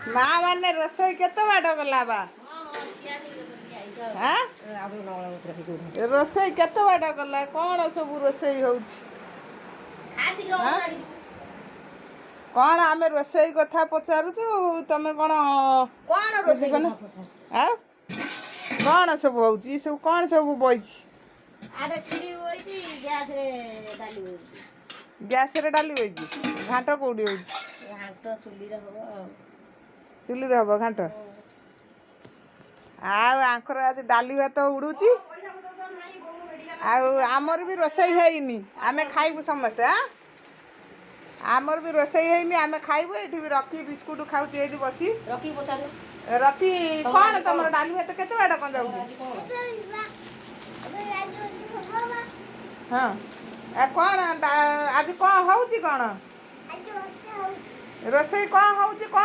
ମା ମାନେ ରୋଷେଇ କେତେ ବାଟ ଗଲା ବା? ଆଁ, ରୋଷେଇ କେତେ ବାଟ ଗଲା? କ'ଣ ସବୁ ରୋଷେଇ ହଉଛି? ଆଁ? କ'ଣ ଆମେ ରୋଷେଇ କଥା ପଚାରୁଛୁ, ତମେ କ'ଣ କଣ? କିଛି କନ? ଆଉ କ'ଣ ସବୁ ହଉଛି? ଏ ସବୁ କ'ଣ ସବୁ ବଇଛି? ଆରେ, କ୍ଷୀରି ବଇଛି, ଗ୍ୟାସରେ ଡାଲି ବଇଛି। ଗ୍ୟାସରେ ଡାଲି ବଇଛି, ଘାଣ୍ଟ କୋଉଠି ହଉଛି? ଘାଣ୍ଟ ଚୁଲିରେ ହବ ଆଉ। ଚୁଲିରେ ହବ ଘାଣ୍ଟ। ଆଉ ଆଙ୍କର ଆଜି ଡାଲି ଭାତ ଉଡୁଛି। ଆଉ ଆମର ବି ରୋଷେଇ ହେଇନି, ଆମେ ଖାଇବୁ ସମସ୍ତେ। ଆଁ, ଆମର ବି ରୋଷେଇ ହେଇନି, ଆମେ ଖାଇବୁ। ଏଇଠି ବି ରଖି ବିସ୍କୁଟ ଖାଉଛି ଏଇଠି ବସି। ରଖି ପଚାରୁ। ରଖି, କ'ଣ ତମର ଡାଲି ଭାତ କେତେ ବାଟ କ'ଣ ଯାଉଛି? ହଁ, ଆଉ କ'ଣ ଆଜି କ'ଣ ହଉଛି? କ'ଣ ରୋଷେଇ କ'ଣ ହଉଛି? କ'ଣ